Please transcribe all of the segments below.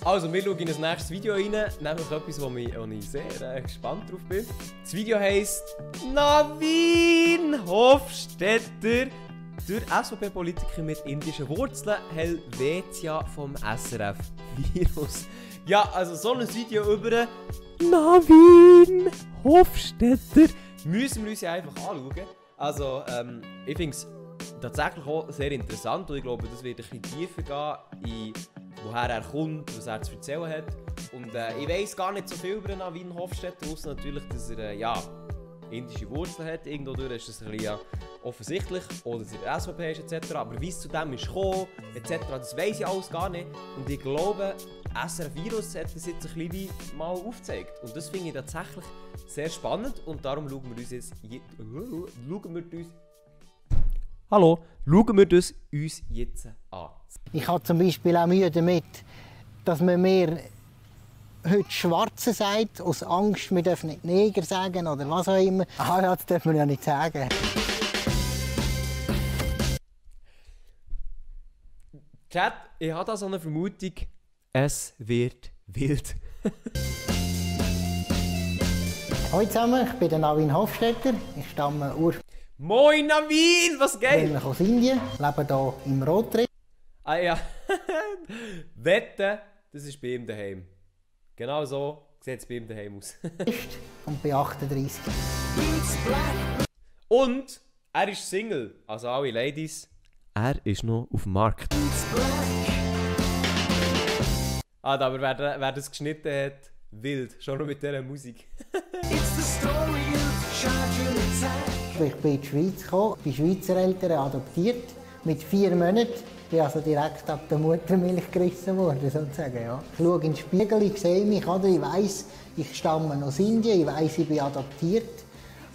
Also, wir schauen in das nächste Video rein, nämlich etwas, wo ich sehr gespannt drauf bin. Das Video heisst Navin Hofstetter, der SVP-Politiker mit indischen Wurzeln, Helvetia vom SRF-Virus. Ja, also so ein Video über Navin Hofstetter müssen wir uns ja einfach anschauen. Also, ich finde es tatsächlich auch sehr interessant und ich glaube, das wird ein bisschen tiefer gehen in woher er kommt, was er zu erzählen hat. Und ich weiss gar nicht so viel über Navin Hofstetter, ausser natürlich, dass er indische Wurzeln hat. Irgendwo durch ist das ein bisschen offensichtlich. Oder dass er SVP ist etc. Aber wie es zu dem ist gekommen, etc., das weiss ich alles gar nicht. Und ich glaube, SRF-Virus hat das jetzt ein bisschen mal aufgezeigt. Und das finde ich tatsächlich sehr spannend. Und darum schauen wir uns jetzt... Schauen wir das uns jetzt an. Ich habe zum Beispiel auch Mühe damit, dass man mir heute Schwarze sagt, aus Angst, wir dürfen nicht Neger sagen oder was auch immer. Ah ja, das darf man ja nicht sagen. Chat, ich habe da so eine Vermutung, es wird wild. Hallo zusammen, ich bin der Navin Hofstetter. Ich stamme ursprünglich Moin Navin, was geht? aus Indien, lebe hier im Rotritt. Ah ja, Wette, das ist bei ihm daheim. Genau so sieht es bei ihm daheim aus. Und bin 38. Und er ist Single, also alle Ladies. Er ist noch auf dem Markt. Aber wer das geschnitten hat, wild, schon noch mit dieser Musik. Ich bin in die Schweiz gekommen, bin Schweizer Eltern adoptiert, mit 4 Monaten. Ich bin also direkt ab der Muttermilch gerissen worden, sozusagen. Ja. Ich schaue in den Spiegel, ich sehe mich, oder? Ich weiss, ich stamme aus Indien, ich weiss, ich bin adoptiert.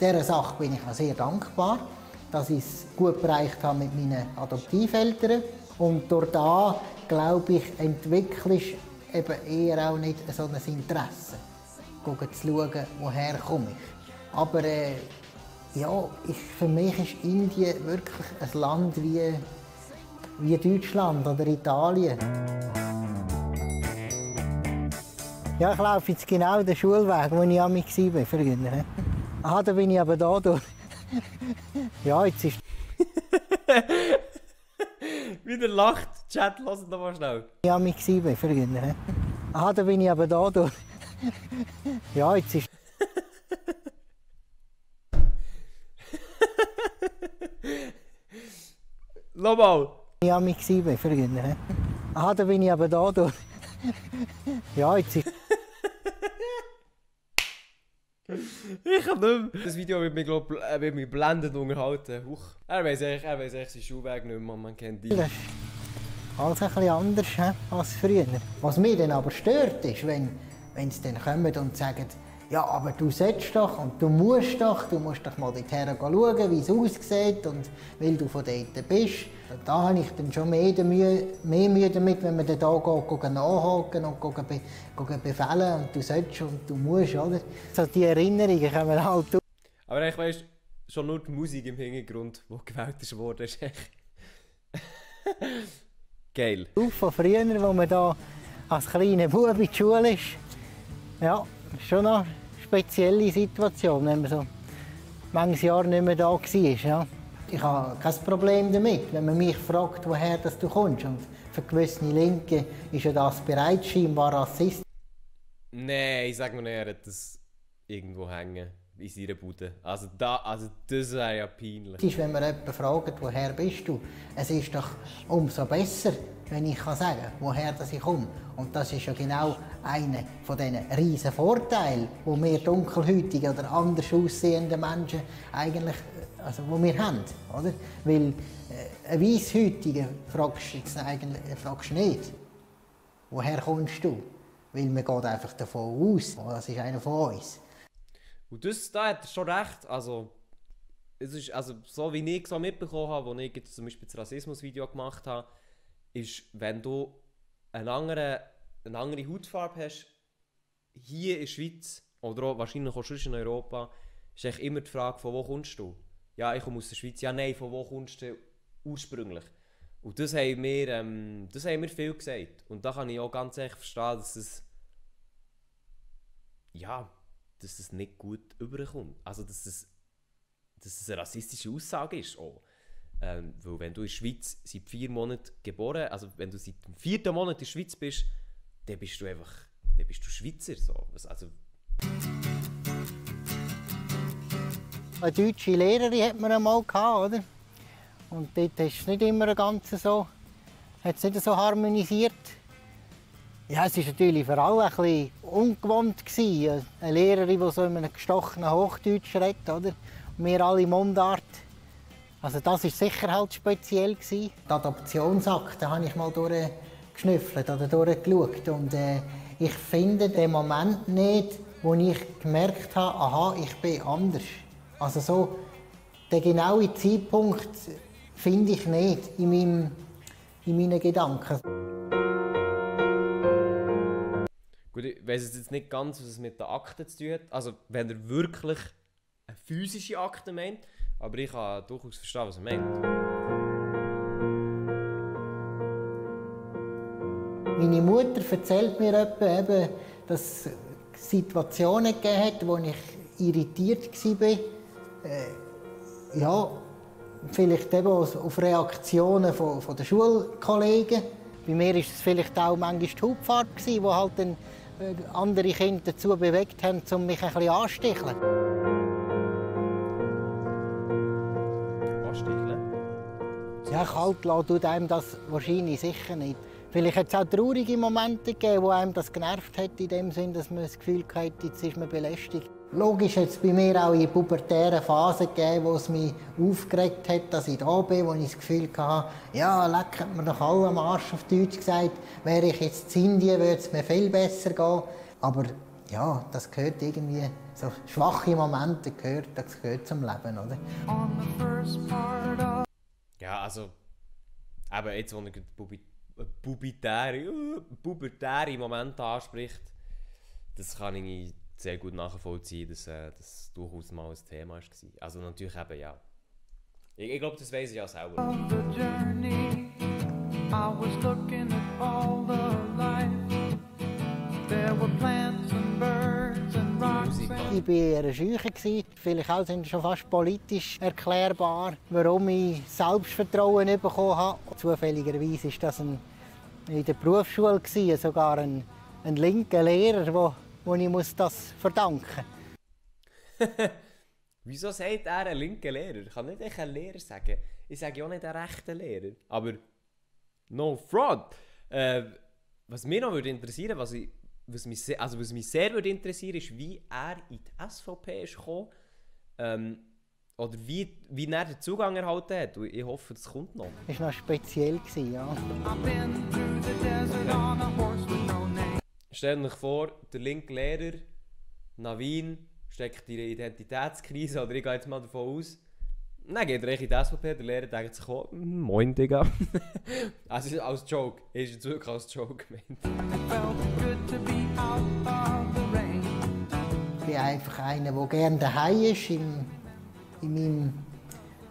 Dieser Sache bin ich auch sehr dankbar, dass ich es gut bereicht habe mit meinen Adoptiveltern. Und durch das, glaube ich, entwickelst du eben eher auch nicht so ein Interesse, zu schauen, woher komme ich. Aber ja, für mich ist Indien wirklich ein Land wie Deutschland oder Italien. Ja, ich laufe jetzt genau den Schulweg, wo ich an mich war früher. Ah, da bin ich aber da durch. Ja, jetzt ist... Wieder lacht, Chat, lass es noch mal schnell. Ich an mich war früher. Ah, da bin ich aber da durch. Ja, jetzt ist... Nochmal. Ich an mich war früher. Ah, da bin ich aber da durch. Ja, jetzt ist... Ich kann nicht mehr. Das Video wird mich blendend unterhalten. Er weiss echt seinen Schulweg nicht mehr, man kennt die. Das ist alles ein bisschen anders als früher. Was mich dann aber stört, ist, wenn sie dann kommen und sagen, ja, aber du sollst doch und du musst doch mal dorthin schauen, wie es aussieht und weil du von dort bist. Da habe ich dann schon mehr Mühe damit, wenn man dann hier nachhaken und befehlen und du sollst und du musst, oder? So die Erinnerungen kommen halt durch. Aber ich weiss, schon nur die Musik im Hintergrund, die gewählt wurde, ist echt geil. Von früher, wo man da als kleiner Bub in der Schule ist, ja, schon noch eine spezielle Situation, wenn man so manches Jahr nicht mehr da war. Ja. Ich habe kein Problem damit, wenn man mich fragt, woher du kommst. Und für gewisse Linke ist ja das bereits scheinbar rassistisch. Nein, ich sage mir nicht, er hat das irgendwo hängen in seiner Bude. Also das wäre ja peinlich. Es ist, wenn man jemanden fragt, woher bist du, es ist doch umso besser, wenn ich sagen kann, woher ich komme. Und das ist ja genau einer von diesen riesen Vorteilen, die wir dunkelhäutige oder anders aussehende Menschen eigentlich wo wir haben. Oder? Weil ein Weisshäutiger fragst du nicht, woher kommst du? Weil man geht einfach davon aus, das ist einer von uns. Und da hat er schon recht. Also, es ist, so wie ich es mitbekommen habe, als ich jetzt zum Beispiel das Rassismus-Video gemacht habe, ist, wenn du eine andere Hautfarbe hast, hier in der Schweiz oder auch wahrscheinlich auch schon in Europa, ist eigentlich immer die Frage, von wo kommst du? Ja, ich komme aus der Schweiz. Ja, nein, von wo kommst du ursprünglich? Und das haben wir viel gesagt. Und da kann ich auch ganz ehrlich verstehen, dass es nicht gut überkommt. Also, dass es eine rassistische Aussage ist. Auch. Weil wenn du in der Schweiz seit 4 Monaten geboren, also wenn du seit dem 4. Monat in der Schweiz bist, dann bist du Schweizer. So. Also, eine deutsche Lehrerin hat man einmal gehabt, oder? Und dort ist es nicht immer ganz so, hat es nicht so harmonisiert. Ja, es war natürlich für alle ein bisschen ungewohnt gewesen. Eine Lehrerin, die so in einem gestochenen Hochdeutsch redet, oder? Und wir alle Mundart. Also das war sicher halt speziell gewesen. Die Adoptionsakte habe ich mal durchgeschnüffelt oder durchgeschaut. Und ich finde den Moment nicht, wo ich gemerkt habe, aha, ich bin anders. Also so, den genauen Zeitpunkt finde ich nicht in meinen Gedanken. gut, ich weiss jetzt nicht ganz, was es mit den Akten zu tun hat. Also, wenn er wirklich eine physische Akte meint, aber ich kann durchaus verstehen, was er meint. Meine Mutter erzählt mir etwa eben, dass es Situationen gegeben hat, wo ich irritiert war. Ja, vielleicht eben auf Reaktionen von den Schulkollegen. Bei mir war es vielleicht auch manchmal die Hauptfahrt, die halt dann andere Kinder dazu bewegt haben, um mich ein bisschen anzusticheln. Ansticheln? Ja, kalt lassen tut einem das wahrscheinlich sicher nicht. Vielleicht hat es auch traurige Momente gegeben, wo einem das genervt hat, in dem Sinn, dass man das Gefühl hatte, jetzt ist man belästigt. Logisch hat es bei mir auch in pubertären Phasen gegeben, wo es mich aufgeregt hat, dass ich da bin, wo ich das Gefühl hatte, ja, leck, hat mir doch alle am Arsch auf Deutsch gesagt, wäre ich jetzt in Indien, würde es mir viel besser gehen. Aber ja, das gehört irgendwie, so schwache Momente das gehört zum Leben, oder? Ja, also, eben jetzt, wo er pubertäre Momente anspricht, das kann ich sehr gut nachvollziehen, dass das durchaus mal ein Thema war. Also natürlich eben, ja. Ich glaube, das weiss ich ja selber. Ich war eher schücher. Vielleicht auch sind schon fast politisch erklärbar, warum ich Selbstvertrauen bekommen habe. Zufälligerweise war das in der Berufsschule, sogar ein linker Lehrer, wo ich das verdanken muss. Wieso sagt er ein linker Lehrer? Ich kann nicht echt einen Lehrer sagen. Ich sage ja auch nicht einen rechten Lehrer. Aber no front. Was mich noch interessieren würde, was mich sehr würde interessieren, ist, wie er in die SVP ist gekommen. Oder wie er den Zugang erhalten hat. Ich hoffe, das kommt noch. Das war noch speziell, ja. Stellt euch vor, der linke Lehrer, Navin, steckt in einer Identitätskrise, oder ich gehe jetzt mal davon aus. Dann geht er in die SVP, der Lehrer denkt sich auch, moin Digga. Also als Joke, ist jetzt wirklich als Joke gemeint. Ich bin einfach einer, der gerne daheim ist, in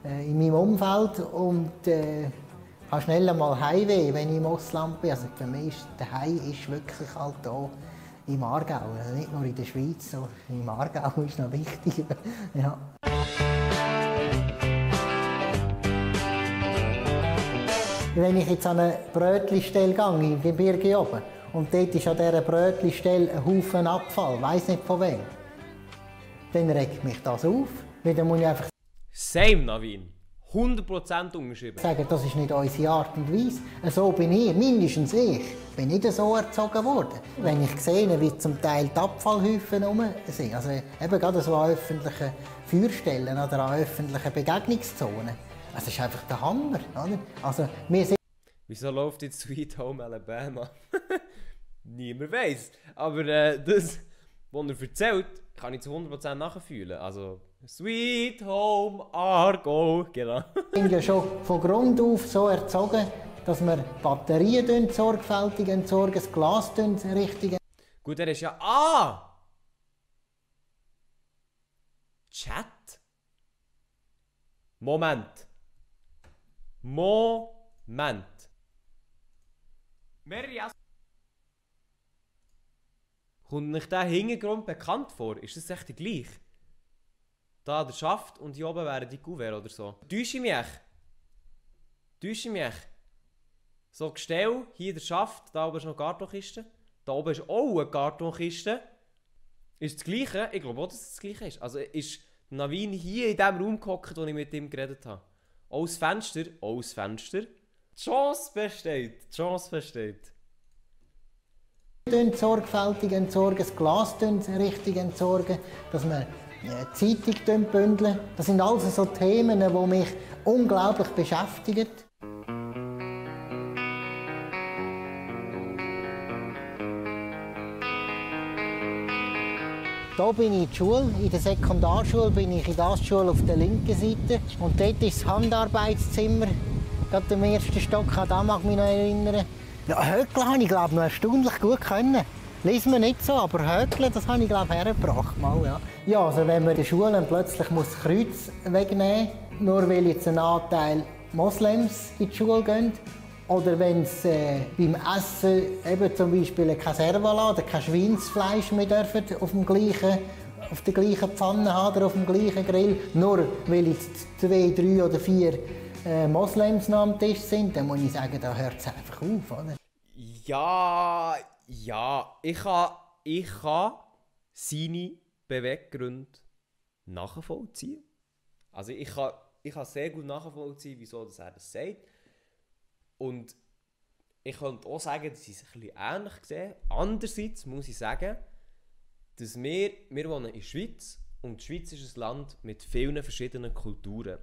meinem Umfeld und habe schnell einmal Heimweh, wenn ich im Ausland bin. Also für mich ist daheim wirklich halt hier im Aargau. Also nicht nur in der Schweiz, sondern im Aargau ist noch wichtig. Ja. Wenn ich jetzt an eine Brötli-Stelle gehe, im Gebirge oben, und dort ist an dieser Brötli-Stelle ein Haufen Abfall, weiss nicht von wem, dann regt mich das auf. Weil dann muss ich einfach Same, Navin. 100% unterschrieben. sagen, das ist nicht unsere Art und Weise. So bin ich, mindestens ich, bin nicht so erzogen worden. Wenn ich sehe, wie zum Teil die Abfallhäufen rum sind, also eben gerade so an öffentlichen Feuerstellen oder an öffentlichen Begegnungszonen, das ist einfach der Hammer. Oder? Also, wir sind Wieso läuft jetzt Sweet Home Alabama? Niemand weiss. Aber das, was er erzählt, kann ich zu 100% nachfühlen. Also, Sweet Home Argo, genau. Wir sind ja schon von Grund auf so erzogen, dass wir Batterien sorgfältig entsorgen, das Glas richtig. Gut, er ist ja... Chat? Moment. Moment. Mehrere Kommt nicht der Hintergrund bekannt vor? Ist das echt gleich? Da der Schaft und hier oben wären die Kuvert oder so. Täusche ich mich? Täusche ich mich? So Gestell, hier der Schaft, da oben ist noch eine Kartonkiste. Da oben ist auch eine Kartonkiste. Ist das Gleiche? Ich glaube auch, dass es das Gleiche ist. Also ist Navin hier in dem Raum gehockt, wo ich mit ihm geredet habe. Aus Fenster, aus Fenster. Die Chance besteht, die Chance besteht. Sorgfältig entsorgen, das Glas richtig entsorgen, dass wir die Zeitung bündeln. Das sind alles so Themen, die mich unglaublich beschäftigen. Hier bin ich in der Schule, in der Sekundarschule bin ich in der Schule auf der linken Seite. Und dort ist das Handarbeitszimmer, gerade im ersten Stock, an das mag ich mich noch erinnern. Ja, Hökeln habe ich glaube noch erstaunlich gut können. Lesen wir nicht so, aber Hökeln, das habe ich glaube hergebracht mal, ja. Ja, also wenn man in der Schule plötzlich das Kreuz wegnehmen muss, nur weil jetzt ein Anteil Moslems in die Schule gehen, oder wenn es beim Essen eben zum Beispiel kein Servala oder kein Schweinsfleisch mehr dürfen auf der gleichen Pfanne haben oder auf dem gleichen Grill, nur weil jetzt 2, 3 oder 4 Moslems noch am Tisch sind, dann muss ich sagen, da hört es einfach auf, oder? Ja, ich kann seine Beweggründe nachvollziehen. Also ich kann sehr gut nachvollziehen, wieso er das sagt. Und ich könnte auch sagen, dass ich es ein bisschen ähnlich sehe. Andererseits muss ich sagen, dass wir wohnen in der Schweiz und die Schweiz ist ein Land mit vielen verschiedenen Kulturen.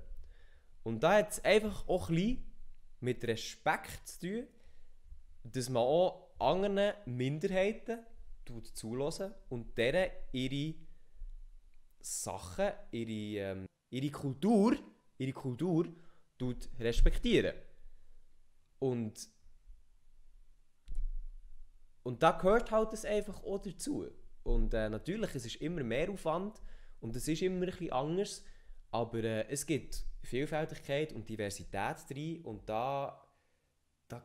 Und da hat es einfach auch ein bisschen mit Respekt zu tun, dass man auch anderen Minderheiten zuhören und deren ihre Sachen, ihre Kultur respektieren. Und da gehört halt das einfach auch dazu. Und natürlich, es ist immer mehr Aufwand und es ist immer ein bisschen anders, aber es gibt Vielfältigkeit und Diversität drin und da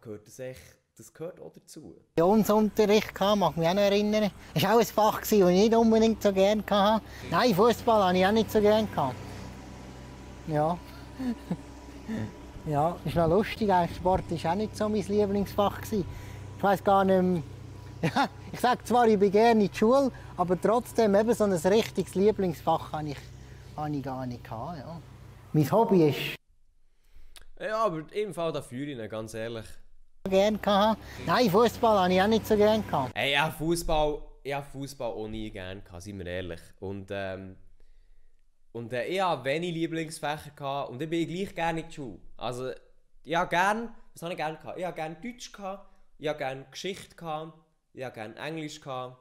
gehört das gehört auch dazu. Religionsunterricht mag ich mich auch noch erinnern. Das war auch ein Fach, das ich nicht unbedingt so gerne hatte. Nein, Fußball hatte ich auch nicht so gerne. Ja. Ja, ist noch lustig. Sport war auch nicht so mein Lieblingsfach. Ich weiss gar nicht mehr. Ja, ich sage zwar, ich bin gerne in die Schule, aber trotzdem eben so ein richtiges Lieblingsfach hatte ich gar nicht. Ja. Mein Hobby ist... Ja, aber im Fall da fühle ich ihn, ganz ehrlich. Gerne hatte. Nein, Fußball hatte ich auch nicht so gerne. Hey, ich habe Fußball auch nie gerne gehabt, seien wir ehrlich. Und ich hatte wenig Lieblingsfächer gehabt, und ich bin gleich gerne in die Schule. Also, ich habe gerne, was habe ich gerne gehabt? Ich habe gerne Deutsch gehabt, ich habe gerne Geschichte gehabt, ich habe gerne Englisch gehabt.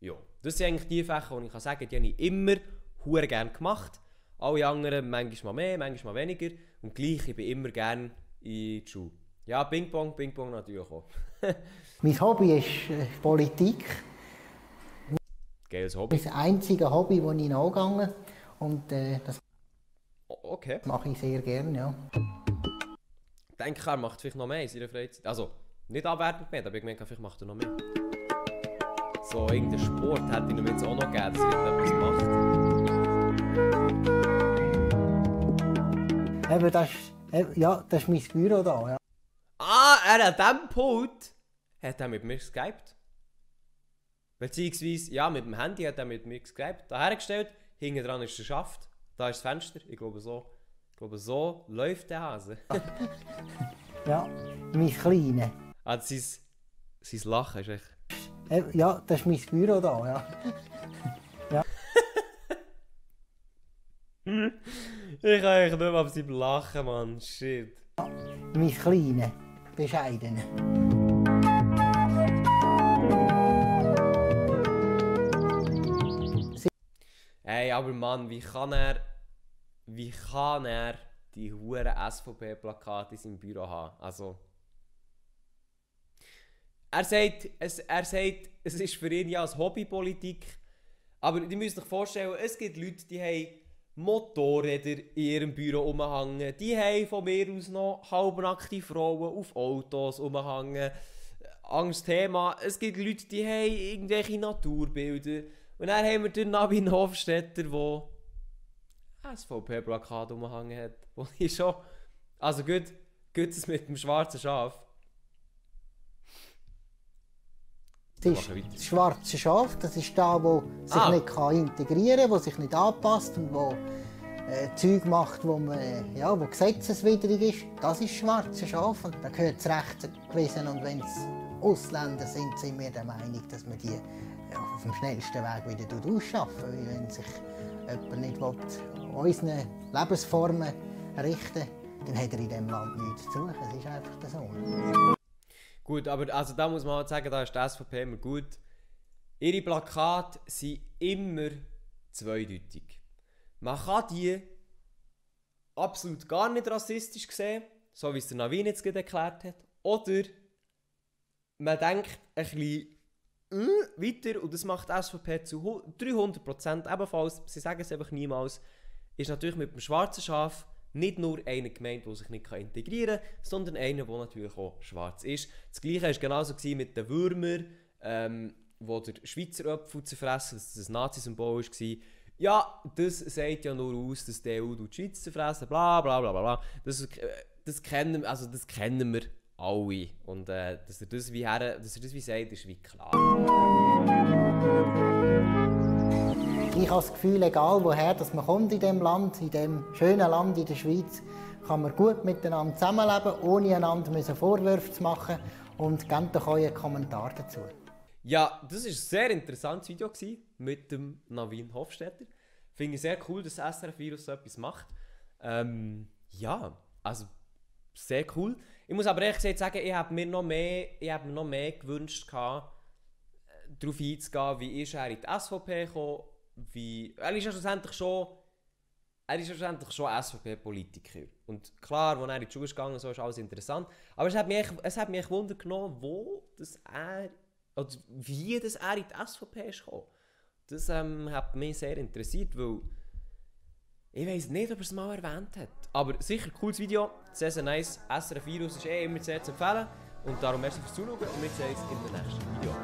Ja, das sind eigentlich die Fächer, die ich sagen kann, die habe ich immer hure gerne gemacht. Alle anderen manchmal mehr, manchmal weniger. Und gleich, ich bin immer gerne in die Schule. Ja, Ping-Pong natürlich auch. Mein Hobby ist Politik. Geiles Hobby. Das einzige Hobby, das ich nachgehe. Und das okay. mache ich sehr gerne, ja. Ich denke, er macht vielleicht noch mehr in seiner Freizeit. Also, nicht abwertend mehr, aber ich denke, vielleicht macht er noch mehr. So, irgendein Sport hätte ich ihm jetzt auch noch gegeben, dass er etwas macht. Eben, das ist mein Büro da, ja. Ah, er hat an diesem Pult hat er mit mir geskypt. Beziehungsweise, ja, mit dem Handy hat er mit mir geskypt. Da hergestellt, hinten dran ist der Schaft, da ist das Fenster. Ich glaube, so läuft der Hase. Ja, mein Kleiner. Also sein Lachen ist echt... Ja, das ist mein Büro da, ja. Ja. Ich kann echt nicht mehr auf seinem Lachen, Mann. Shit. Mein Kleiner, bescheiden. Hey, aber Mann, wie kann er die huren SVP-Plakate in seinem Büro haben? Also... Er sagt, es ist für ihn ja als Hobbypolitik. Aber ihr müsst euch vorstellen, es gibt Leute, die haben Motorräder in ihrem Büro rumhängen. Die haben von mir aus noch halbnackte Frauen auf Autos rumhängen. Angstthema. Es gibt Leute, die haben irgendwelche Naturbilder. Und dann haben wir den Navin Hofstetter, der SVP-Plakat rumhängen hat. Wo ich schon... Also gut es mit dem schwarzen Schaf. Das schwarze Schaf, das ist da, wo sich nicht integrieren kann, wo sich nicht anpasst und wo Zeug macht, wo gesetzeswidrig ist. Das ist das schwarze Schaf und da gehört das Recht gewesen. Und wenn es Ausländer sind, sind wir der Meinung, dass man die auf dem schnellsten Weg wieder ausschaffen. Weil wenn sich jemand nicht unseren Lebensformen richten will, dann hat er in diesem Land nichts zu suchen. Es ist einfach so. Gut, aber also da muss man halt sagen, da ist die SVP immer gut. Ihre Plakate sind immer zweideutig. Man kann die absolut gar nicht rassistisch sehen, so wie es der Navin jetzt gerade erklärt hat. Oder man denkt ein bisschen weiter, und das macht die SVP zu 300% ebenfalls, sie sagen es einfach niemals, ist natürlich mit dem schwarzen Schaf nicht nur einer gemeint, der sich nicht integrieren kann, sondern einer, der natürlich auch schwarz ist. Das Gleiche war genauso mit den Würmern, wo der Schweizer Apfel zu fressen, dass das ein Nazi-Symbol war. Ja, das sagt ja nur aus, dass die EU die Schweiz zu fressen, bla bla bla bla. Das kennen wir alle. Und dass er das wie sagt, ist wie klar. Ich habe das Gefühl, egal woher dass man kommt in diesem Land, in diesem schönen Land in der Schweiz, kann man gut miteinander zusammenleben, ohne einander Vorwürfe zu machen. Und gebt doch euren Kommentar dazu. Ja, das war ein sehr interessantes Video mit dem Navin Hofstetter. Finde ich sehr cool, dass SRF Virus so etwas macht. Ja, also sehr cool. Ich muss aber ehrlich gesagt sagen, ich habe mir noch mehr gewünscht, darauf einzugehen, wie ist er in die SVP gekommen. Er ist ja schlussendlich schon SVP-Politiker. Und klar, als er in die Schule ist gegangen, so ist alles interessant. Aber es hat mich echt Wunder genommen, wie er in die SVP ist gekommen. Das hat mich sehr interessiert, weil ich weiss nicht, ob er es mal erwähnt hat. Aber sicher, cooles Video, sehr, sehr nice. SRF Virus ist immer sehr zu empfehlen. Und darum merci fürs Zuschauen und wir sehen uns in der nächsten Video.